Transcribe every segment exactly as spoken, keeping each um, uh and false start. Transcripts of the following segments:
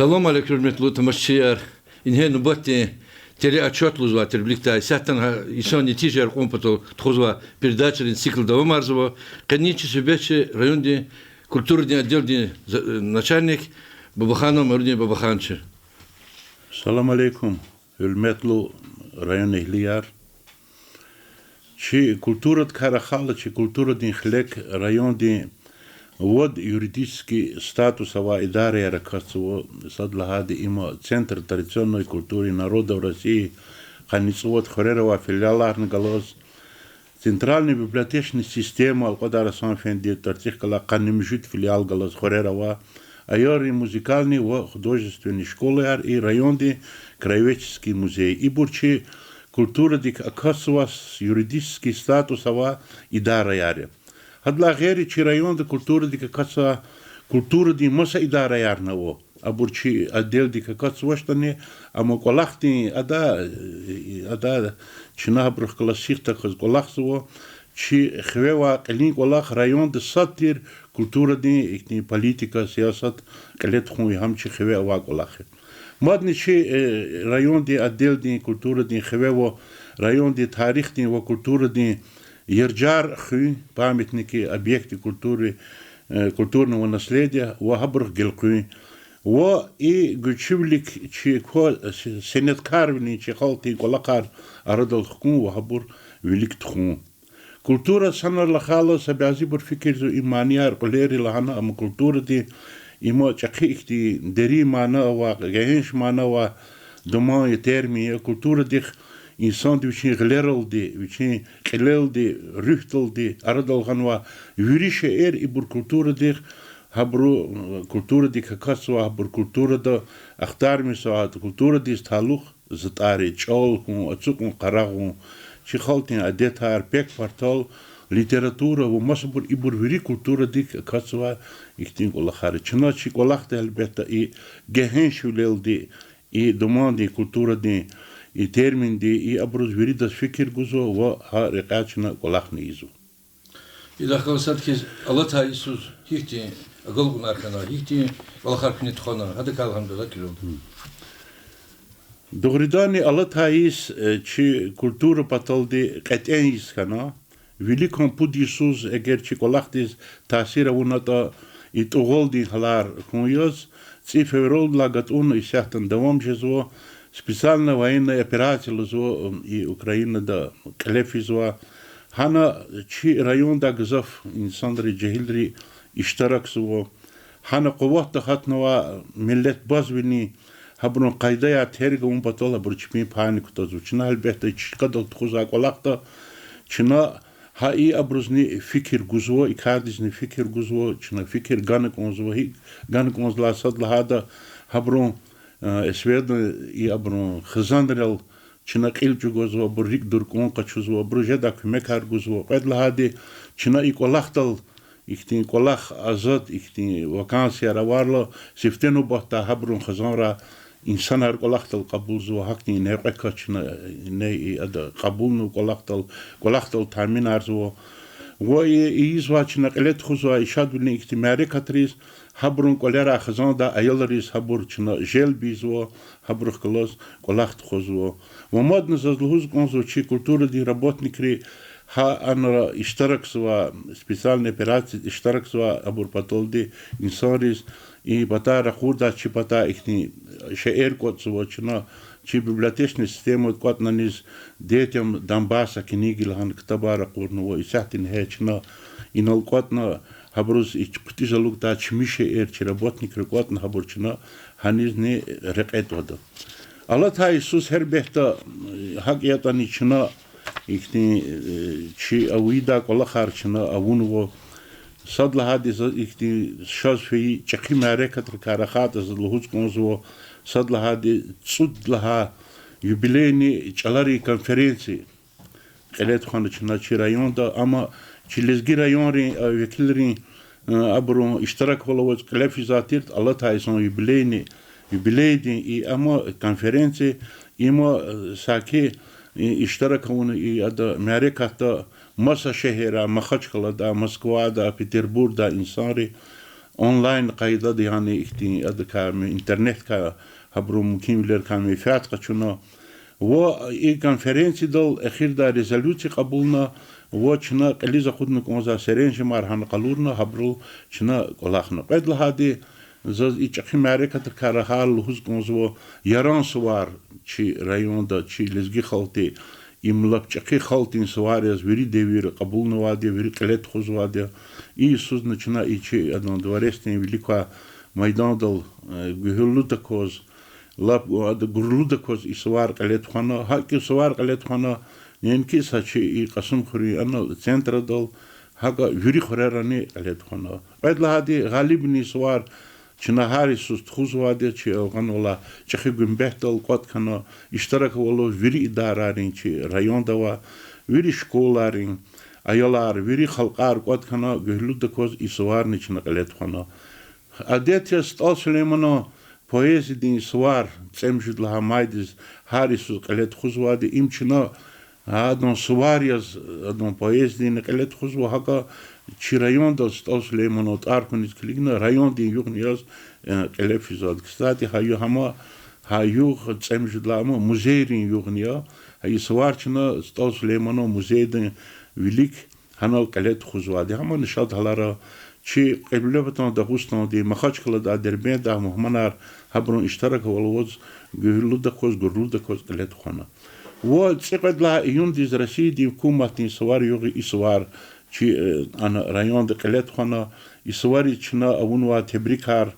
Салам алейк, гьуьрметлу тамашачияр! Ингье нубатдин телеотчёт лугьузвай тир виликдай. Исятда гьа инсан нетижаяр кьун патал тухузвай передачайрин цикл давамарзава. Къенин чи суьгьбетчи райондин культурадин отделдин за-, начальник Бабаханов Марудин Бабаханчи. Салам алейкум, гьуьрметлу районэгьлияр! Чи культурадикай рахайла, чи культурадин хилек райондин вад юридический статус авай идараяр акатзава. Сад лагьайди, има Центр традиционной культуры народов России, къанни цӀувад хуьрера авай филиаларни галаз, центральный библиотечный система, Алкьвадар Гьасан эфенди тӀварцӀихъ галай къанни муьжуьд филиал галаз хуьрера авай аялрин музыкальный ва художественный школаяр и райондин краеведческий музей. Ибур чи культурадик акатзавай юридический статус авай идараяр я. Гьадалай гъейри чи районда культурадик акатзавай культурадин маса идараярни ава. Абур чи отделдик акатзавачтӀани, амма кӀвалахдин ада, ада чна гьабурухъ галаз сих тахьаз кӀвалахзава, чи хиве авай кьилин кӀвалах районда сад тир культурадин ихьтин политика, сиясат кьиле тухун я, гьам чи хиве авай кӀвалах я. Мадни чи, э, райондин отделдин культурадин хиве ава райондин тарихдин ва культурадин яржар хуьн, памятники, объекты культуры, э, культурного наследия ва гьабурухъ гелкъуьн. Ва и гуьрчивилик чи ква-, с-, сеняткарвилин, чи халкьдин кӀвалахар арадал хкун ва гьабур вилик тухун. Культура санал рахайла, са бязибур фикирзава и манияр кьуьлерри лагьана, амма культурадин има чӀехи ихьтин дерин мана авай, гегьенш мана авай думан я, термин я. Культурадихъ инсанди вичин гъилералди, вичин кьилелди, руьгьдалди арадал гъанвай вири шейэр ибур культурадихъ, гьабуру, культурадик акатзавай, гьабур культурада ахтармишзавай, культурадиз талукь затӀар я: чӀал хьун, ацукьун-къарагъун, чи халкьдин адетар, пек-партал, литература ва масабур, ибур вири культурадик акатзавай ихьтин кӀвалахар я. Чна чи кӀвалахда гьелбетда и гегьеншвилелди, и думандин культурадин, и терминди, и абуруз виридаз фикир гузва ва гьа рекьяй чна кӀвалахни ийизва. Идахъ галаз сад хьиз алатай йисуз гьихьтин агалкьунар хьана, гьихьтин кӀвалахар куьне тухвана, гьадакай лагьана, бегьер килигда. Дугъриданни, алатай йис, э, чи культура паталди кьетӀен йис хьана. Виликан пуд йисуз эгер чи кӀвалахдиз таъсир авунатӀа, и тӀугъвалдин гьалар хьун яз, цӀи февралдилай гатӀунна исятдани давам жезва, специальная военная операция лугьузва и Украинада кьиле физвай. Гьана чи райондай гзаф инсанри, жегьилри иштиракзава. Гьана къуватда гьатнавай миллетбазвилин, гьабурун къайдаяр терг авун патал абуру чпин пайни кутазва. Чна гьелбетда и чкадал тухузвай кӀвалахда чна гьа и абурузни фикир гузва, и кардизни фикир гузва, чна фикир гана кӀанзава, гьикӀ гана кӀанзавайди сад лагьайда, гьабурун, э, эсвердин и абурун хизанрал чна кьил чӀугвазва, абуру рикӀ дуркӀун къачузва, абуру жедай куьмекар гузва. Кьвед лагьайди, чна и кӀвалахдал, ихьтин кӀвалах азад, ихьтин вакансияр авайла, сифте нубатда гьабурун хизанрай инсанар кӀвалахдал кьабулзава, гьахьтин ине кьве кас чна ине и ада кьабулнава кӀвалахдал, кӀвалахдал таъминарзава. Ва и, ийизвай чна кьиле тухузвай и шадвилин ихьтин мярекатриз, гьабурун кӀвалерай хизандай аялриз гьабур чна желб ийизва, гьабурухъ галаз кӀвалах тухузва. Ва мадни заз лугьуз кӀанзава чи культурадин работникри гьа анра иштиракзавай, специальный операцияда иштиракзавай абур паталди инсанриз и патай ракъурдай, чи патай ихьтин шейэр кӀватӀзава чна, чи библиотечный системада кӀватӀна низ Детям Донбасса книги лагьана ктабар ракъурнава, исятда ингье чна инал кӀватӀна, гьабуруз и хъуьтӀуьз алукӀдай чими шейэр, чи работникри кӀватӀна гьабур чна гьанизни рекье твада. Алатай йисуз гьелбетда, гьакӀ ятӀани чна ихьтин, э, чи авайдай кӀвалахар чна авунва. Сад лагьайди, за ихьтин шаз фейи чӀехи мярекатрикай рахайтӀа, заз лугьуз кӀанзава, сад лагьайди, цӀуд лагьай юбилейный чӀаларин конференция кьиле тухвана чна чи районда, амма чи лезги районрин, э, векилрин, э, абурун иштираквал аваз кьиле физвай тиртӀа, алатай йисан юбилейный, юбилейдин и, амма конференция, има, э, саки, и, иштирак авуна и ада мярекатда маса шегьеррай, Махачкъалада, Москвада, Петербургда инсанри, онлайн къайдада, яни ихьтин адакай, интернеткай, гьабурун мумкинвилерикай менфят къачуна. Ва и конференциядал эхирдай резолюция кьабулна, ва чна кьилиз акъудна кӀанзавай серенжемар гьана къалурна, гьабурал чна кӀвалахна. Кьвед лагьайди, заз и чӀехи мярекатрикай рахаз лугьуз кӀанзава, Яран сувар чи районда, чи лезги халкьди, им лап чӀехи халкьдин сувар яз вири девирра кьабулнавайди я, вири кьиле тухузвайди я. И йисузни чна и чи адан дворецдин вилик квай майдандал, э, гуьгьуьллудаказ, лап ада гурлудаказ и сувар кьиле тухвана, гьакӀ и сувар кьиле тухвана, неинки са чи и Кьасумхуьруьн анал центрадал, гьакӀа вири хуьрерани кьиле тухвана. Кьвед лагьайди, Гъалибни сувар чна гьар йисуз тухузвайди я, чи гъанвалай чӀехи гуьмбетдал кӀватӀ хьана, иштирак авуна вири идарайрин, чи районда авай вири школайрин аялар, вири халкьар кӀватӀ хьана, гуьгьуьллудаказ и суварни чна кьиле тухвана. Адет яз СтӀал Сулейманан поэзиядин сувар цӀемуьжуьд лагьай майдиз гьар йисуз кьиле тухузвайди, им чна гьадан сувар яз, адан поэзиядин кьиле тухузва, гьакӀа чи райондал СтӀал Сулейманан тӀвар хьуниз килигна райондин югъни яз, э, кьиле физвайди. Кстати, гьа ю-, гьама, гьа югъ цӀемуьжуьд лагьай музейрин югъни я, гьа и сувар чна СтӀал Сулейманан музейдин вилик гьанал кьиле тухузвайди. Гьамани шад гьалара чи Кьиблепатан Дагъустандин, Махачкъаладай, Дербентдай мугьманар гьабурун иштираквал аваз гуьгьуьллудаказ, гурлудаказ кьиле тухвана. Ва цӀикьвед лагьай июндиз Россиядин гьукуматдин сувар югъ я и сувар, чи, э, ана районда кьиле тухвана, и сувариз чна авунвай тебрикар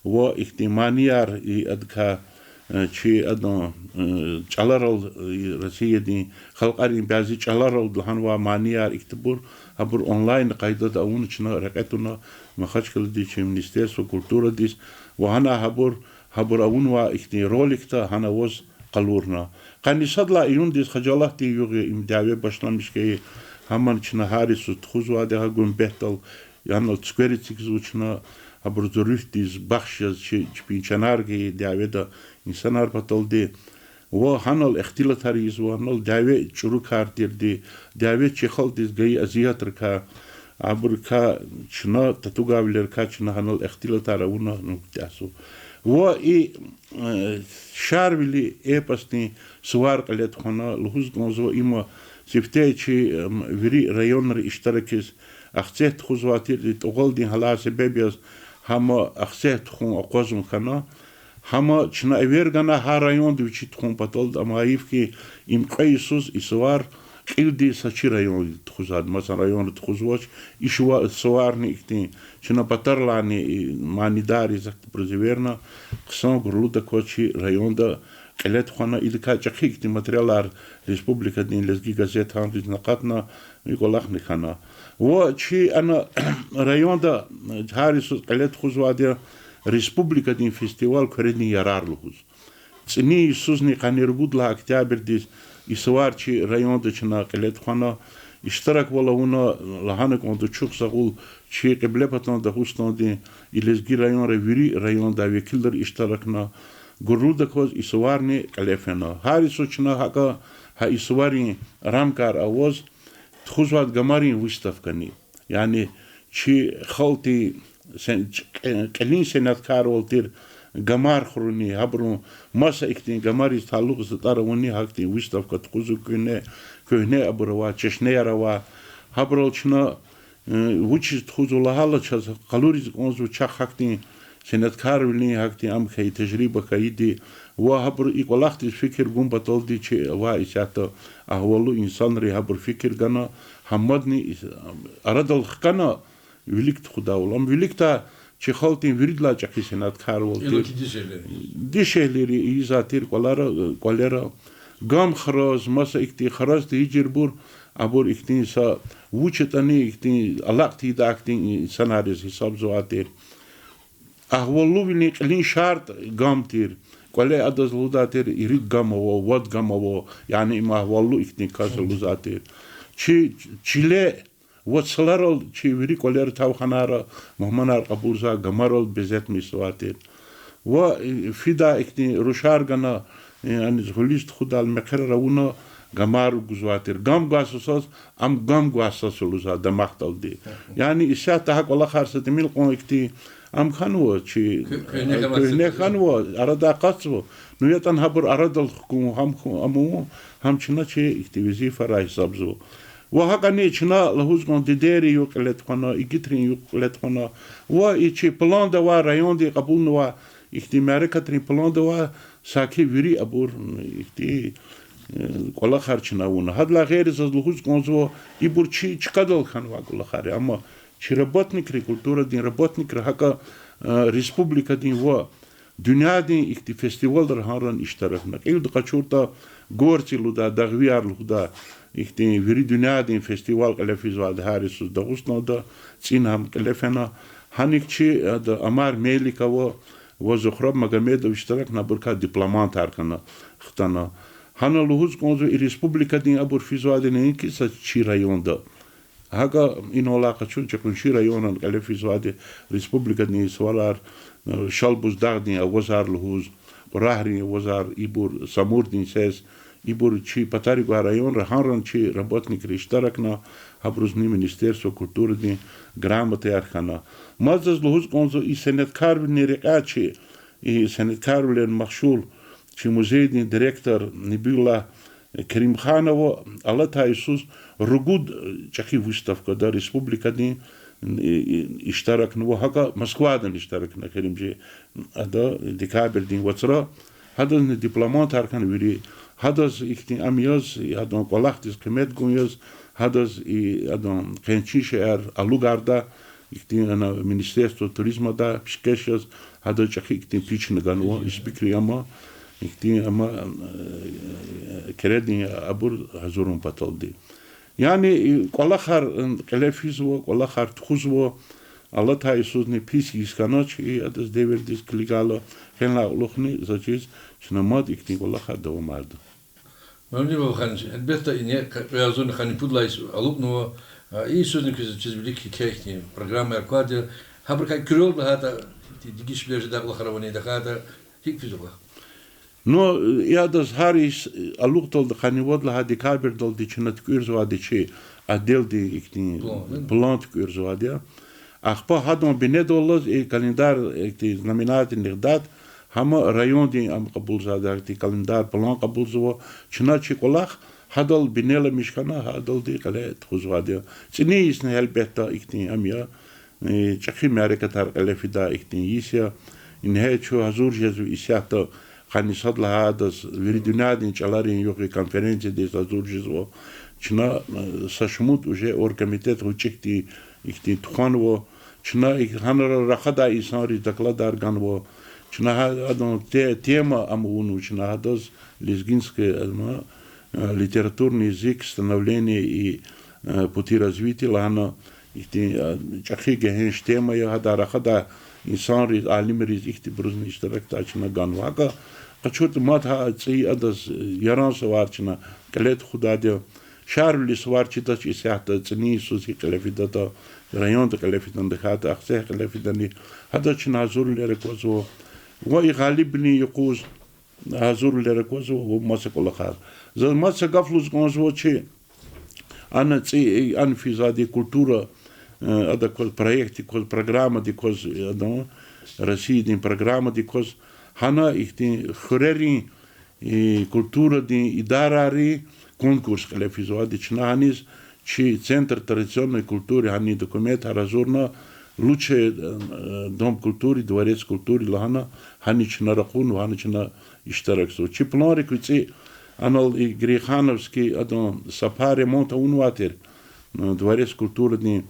ва ихьтин манияр, и адакай, э, чи адан, э, чӀаларал, э, Россиядин халкьарин бязи чӀаларал лагьанвай манияр, ихьтинбур, гьабур онлайн къайдада авуна, чна рекье туна, Махачкъаладиз чи Министерство культурадиз, ва гьана гьабур, гьабур авунвай ихьтин роликда гьана аваз къалурна. Къанни сад лагьай июндиз, хажалатдин югъ я, им дяве башламиш хьайи, гьамни чна гьар йисуз тухузвайди гьа гуьмбетдал, яни цуьквер эцигзава чна, гьабур зурру руьгьдиз бахш яз чи чпин чанар гайи дяведа инсанар паталди. Ва гьанал ихтилатар ийизва, гьанал дяве чӀуру кар тирди, дяве чи халкьдиз гайи азиятрикай, абурукай чна, татугайвилерикай чна гьанал ихтилатар авуна нуктӀязва. Ва и, э, Шарвили эпосдин сувар кьиле тухвана, лугьуз кӀанзава, има сифте чи, э, вири районри иштиракиз, Ахцегь тухузвай тир, тӀугъвалдин гьалар себеб яз гьама Ахцегь тухун акъвазун хьана. Гьама чна эвер гана гьар районда вичи тухун патал, амма гьайиф хьи, им кьве йисуз и сувар кьилди са чи районда тухузвайди, масан, районра тухузвач. И шува-, суварни ихьтин чна патарилайни, и, манидар яз ахьтинбуруз эверна, хъсан гурлудаказ чи районда кьиле тухвана, идакай чӀехи ихьтин материалар республикадин Лезги газетандизни акъатна, и кӀвалахни хьана. Ва чи ана районда гьар йисуз кьиле тухузвайди я республикадин фестиваль Куьредин ярар лугьуз. ЦӀинин йисузни къанни ругуд лагьай октябрдиз и сувар чи районда чна кьиле тухвана, иштираквал авуна, лагьана кӀанда чухсагъул чи Кьиблепатан Дагъустандин и лезги районра вири райондай векилар иштиракна, гурлудаказ и суварни кьиле фена. Гьар йисуз чна гьакӀа гьа и суварин рамкаяр аваз тухузвайди гамарин выставкани. Яни чи халкьдин сен-, кьи-, кьилин сеняткарвал тир гамар хуруни, гьабурун маса ихьтин гамариз талукь затӀар авунни гьахьтин выставка тухузва, куьгьне, куьгьне абур авай, чешнеяр авай. Гьабурал чна, э, вучиз тухузва лагьайтӀа, чаз къалуриз кӀанзава чахъ гьахьтин сеняткарвилин гьахьтин ам хьайи тежриба хьайиди, ва гьабуру и кӀвалахдиз фикир гун паталди чи авай исятда агьваллу инсанри гьабуру фикир гана, гьамадни ис-, арадал хкана, вилик тухудайвал. Ам виликдай чи халкьдин виридалай чӀехи сеняткарвал тир. Дишегьлийри ийизвай тир кӀвалера, кӀвалера. Гам храз, маса ихьтин храз тийижирбур, абур ихьтин са вуч ятӀани ихьтин алакь тийидай хьтин инсанар яз гьисабзавай тир. Агьваллувилин кьилин шартӀ гам тир. КӀвале адаз лугьудай тир, ирид гам ава, вад гам ава, яни им агьваллу ихьтин кас лугьузвай тир. Чи чиле ва цларал чи вири кӀвалера, тавханайра мугьманар кьабулзавай гамарал безетмишзавай тир. Ва, э, фидай ихьтин рушар гана, э, аниз гъуьлуьз тухудайла мехъерар авуна, гамар гузвай тир. Гам гвай сусаз, ам гам гвай сусаз лугьузва дамахдалди. Яни исятда гьа кӀвалахар са тӀимил кьван ихьтин ам хьанва чи, куьгьне хьанва, арадай акъатзава. Ну, ятӀани гьабур арадал хкун, гьам хьун, ам авун, гьам чна чи ихьтин везифайрай гьисабзава. Ва гьакӀни чна лугьуз кӀан дидейрин югъ кьиле тухвана, игитрин югъ кьиле тухвана. Ва и чи планда авай, районди кьабулнавай ихьтин мярекатрин планда авай саки вири абур ихьтин, э, кӀвалахар чна авуна. Гьадалай гъейри заз лугьуз кӀанзава, ибур чи чкадал хьанвай кӀвалахар я, амма чи работникри, культурадин работникри гьакӀа, э, республикадин ва дуьньядин ихьтин фестивалра гьанран иштиракна. Кьилди къачуртӀа, Горци лугьудай, Дагъвияр лугьудай, ихьтин вири дуьньядин фестивал кьиле физвайди гьар йисуз Дагъустанда, цӀина гьам кьиле фена. Гьаник чи, ада, Амар Меликова ва Зухраб Магомедов иштиракна, абурукай дипломантар хьана, хтана. Гьана лугьуз кӀанзава и республикадин абур физвайди неинки са чи районда. ГьакӀа инал алай къачун чи Къунши районран кьиле физвайди республикадин суварар, э, Шалбуздагъдин авазар лугьуз, Кьурагьрин авазар, ибур, Самурдин сес, ибур чи патарив гвай районра гьанран чи работникри иштиракна, гьабурузни Министерство культурадин грамотаяр хьана. Мад заз лугьуз кӀанзава и сеняткарвилин рекьяй чи, и сеняткарвилер машгъул чи музейдин директор Набиуллагь Керимханова алатай йисуз ругуд чӀехи выставкада республикадин иштиракнава, гьакӀа Москвадан иштиракна Керимжи, ада, декабрдин вацра. Гьадазни дипломантар хьана вири. Гьадаз ихьтин ам яз, и адан кӀвалахдиз къимет гун яз, гьадаз и адан къенчи шейэр алугарда, ихьтин ана Министерство туризмада пишкеш яз, гьадаз чӀехи ихьтин пични ганва, испикри ама, ихьтин ама, э, кередин абур гьазурун паталди. Яни и кӀвалахар, э, кьиле физва, кӀвалахар тухузва, алатай йисузни пис йис хьанач, и адаз девирдиз килигайла, гьелелай кьулухъни заз чиз, чна мад ихьтин кӀвалахар давамарда. Мамли баба, гьелбетда, ингье кьве агъзурни къанни пуд лагьай йис алукьнава, а, и йисузни квез чиз вилик кхьей хьтин программаяр квайди я, гьабурукай куьрелди лагьайтӀа, дегишвилер жедай кӀвалахар авани тахьайтӀа, гьикӀ физва кӀвалах? Ну, и адаз гьар йис алукьдалди къанни вад лагьай декабрдалди чна туькӀуьрзавайди чи отделдин ихьтин план туькӀуьрзавайди я. Ахпа гьадан бинедаллаз и календарь, ихьтин знаменательный дат, гьам райондин ам кьабулзавайди, ихьтин календарь план кьабулзава, чна чи кӀвалах гьадал бинеламиш хьана, гьадалди кьиле тухузвайди я. ЦӀинин йисни гьелбетда ихьтин ам я, э, чӀехи мярекатар кьиле фидай ихьтин йис я. Ингье чун гьазур жезва исятда, къанни сад лагьайдаз вири дуьньядин чӀаларин югъ конференциядиз гьазур жезва. Чна, э, са шумуд уже оргкомитет гъвечӀи хьтин, ихьтин тухванва. Чна и-, гьанра рахадай инсанриз докладар ганва. Чна гьа-, адан те-, тема ам авунва чна гьадаз лезгинский, ама, э, литературный язык, становление и, э, пути развития лагьана, ихьтин, э, чӀехи гегьенш тема я, гьадай рахадай инсанриз, алимриз, ихьтинбурузни иштиракдай чна ганва. ГьакӀа къачуртӀа, мад гьа цӀийи адаз, э, Яран сувар чна кьиле тухудайди я. Шарвили сувар чидач исятда, цӀинин йисуз гьикӀ кьиле фидатӀа, районда кьиле фидани, тахьайтӀа Ахцегь кьиле фидани, гьадаз чна гьазурвилер аквазва. Ва и Гъалибвилин юкъуз гьазурвилер аквазва ва маса кӀвалахар. Заз маса гаф лугьуз кӀанзава чи, ана цӀи, ана физвайди культура, э, адак кваз, проектдик кваз, программадик кваз, э, адан, Россиядин программадик кваз, гьана ихьтин хуьрерин, э, культурадин идарайрин конкурс кьиле физвайди чна гьаниз, чи Центр традиционной культуры гьанин документар гьазурна, лучший, э, дом культуры, дворец культуры лагьана, гьаниз чна ракъурнава, гьана чна иштиракзава. Чи планрик квез цӀи анал и Грейхановский адан сапар ремонт авунвай тир, э, дворец культурадин.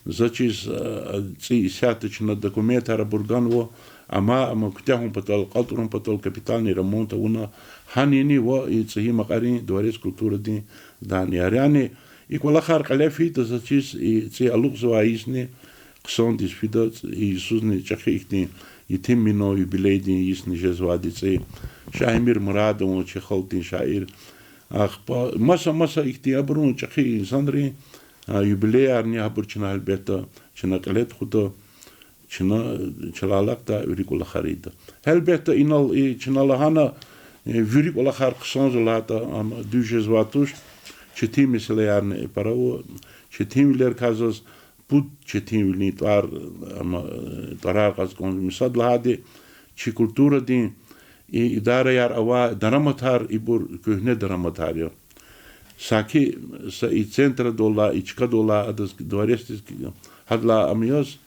Заз чиз, э, цӀи исятда чна документар абур ганва, амма, амма куьтягьун патал, кьалтӀурун патал капитальный ремонт авуна, гьанини ва и ЦӀийи Макьарин дворец культурадин зданияр. Яни и кӀвалахар кьиле фейитӀа, заз чиз и цӀи алукьзавай йисни хъсандиз фида, и йисузни чӀехи ихьтин Етим Мина юбилейдин йисни жезвайди цӀи, Шагьимир Мурадован, чи халкьдин шаир. Ахпа маса-маса ихьтин абурун, чӀехи инсанрин, а, юбилеярни, гьабур чна гьелбетда чна кьиле тухуда, чна чалай алакьдай вири кӀвалахар ийида. Гьелбетда, инал и чна лагьана, Вири кӀвалахар хъсанзава лагьайтӀа, ам дуьз жезвай туш, четин месэлаярни пара ава, четинвилерикай заз пуд четинвилин тӀвар, ам, тӀварар кьаз кӀанзава. Мисал лагьайди, чи культурадин и идараяр авай дараматар, ибур куьгьне дараматар я. Саки са и центрадал алай, и чкадал алай, адаз дворецдиз, гьадалай ам яз,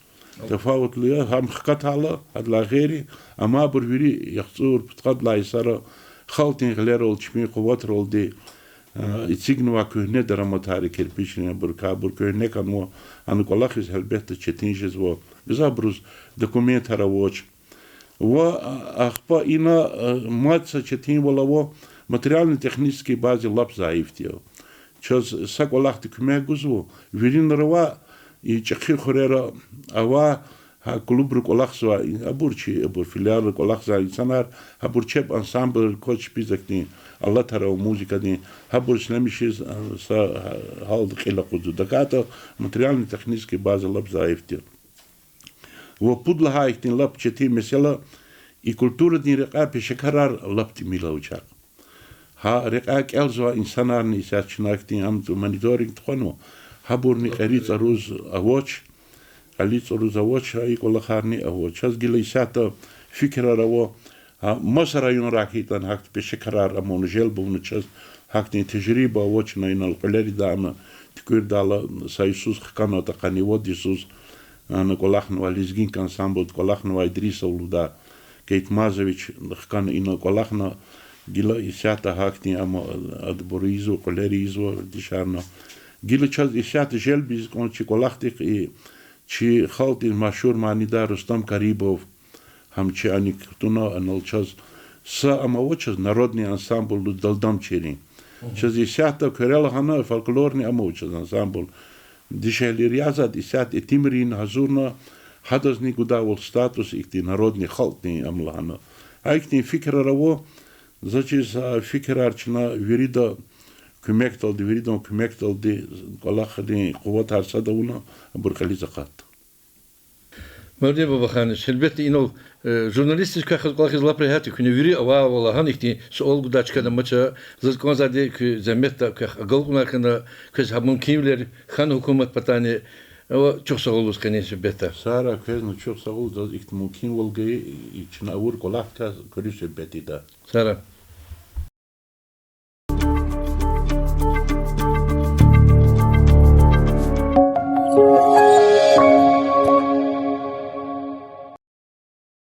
тафаватлу я, гьам хкатайла, гьадалай гъейри, амайбур вири яхцӀур-пудкъад лагьай йисара халкьдин гъилерал, чпин къуватралди, а, эцигнавай куьгьне дараматар я, кирпичрин абурукай, абур куьгьне хьанва, ана кӀвалахиз гьелбетда четин жезва. Гзафбуруз документар авач. Ва, а, ахпа ина, а, мад са четинвал ава, материально-технический база лап зайифди я. Чаз са кӀвалахди куьмек гузва, виринра ава, и чӀехи хуьрера ава, гьа клубра кӀвалахзавай, абур чи, абур филиалра кӀвалахзавай инсанар, гьабур чеб ансамблрик кваз чпиз ахьтин алатар ава музыкадин, гьабур ишлемишиз, а, са гьалда кьил акъудзава. ТахьайтӀа материально-технический база лап зайифди я. Ва пуд лагьай ихьтин лап четин месэла, и культурадин рекьяй пешекарар лап тӀимил ава чахъ. Гьа рекьяй кӀелзавай инсанарни исятда чна ихьтин ам мониторинг тухванва, гьабурни кьери цӀаруз авач, кьери цӀаруз авач, гьа и кӀвалахарни авач. Чаз гила исятда фикирар ава, гьа маса районрай хьайитӀани гьахьтин пешекарар амана, желб авуна чаз, гьахьтин тежриба авач, чна инал кьуьлеридайла, туькӀуьрдайла, са йисуз хкана, тахьайтӀа вад йисуз, ана кӀвалахнавай лезгинка ансамблда кӀвалахнавай Идрисов Лугьдар Кайтмазович хкана, инал кӀвалахна, гила исятда гьахьтин ам, адабур ийизва, кьуьлер ийизва дишегьлийрина. Гила чаз исятда желб ийиз кӀан чи кӀвалахдихъ и чи халкьдин машгьур манидар Рустам Карибов, гьам чи аник кутуна, анал чаз са ам ава чаз народный ансамблдин далдамчийрин. Чаз исятда куьрелай гьана фольклорный ам ава чаз ансамбль. Дишегьлийри язад исятда итимрин гьазурна, гьадазни гудайвал статус ихьтин народный, халкьдин ам лагьана. Гьа ихьтин фикирар ава, заз чиз, а, фикирар чна вирида куьмекдалди, виридан куьмекдалди кӀвалахрин къуватар сад авуна, абур кьилиз акъатда. Мавлиди Бабаханович, гьелбетда, инал, э, журналистикадин квехъ кӀвалахиз лап регьят я, куьне вири авайвал лагьана ихьтин суал гудай чка амач, заз кӀанзавайди куь зегьметдай квехъ агалкьунар хьана, квез гьа мумкинвилер хьана гьукуматдин патайни, ва чухсагъул лугьуз къенин суьгьбетдай. Сагърай, квезни чухсагъул, заз ихьтин мумкинвал гайи, и чна авур кӀвалахдикай куьруь суьгьбет ийидай. Сагърай.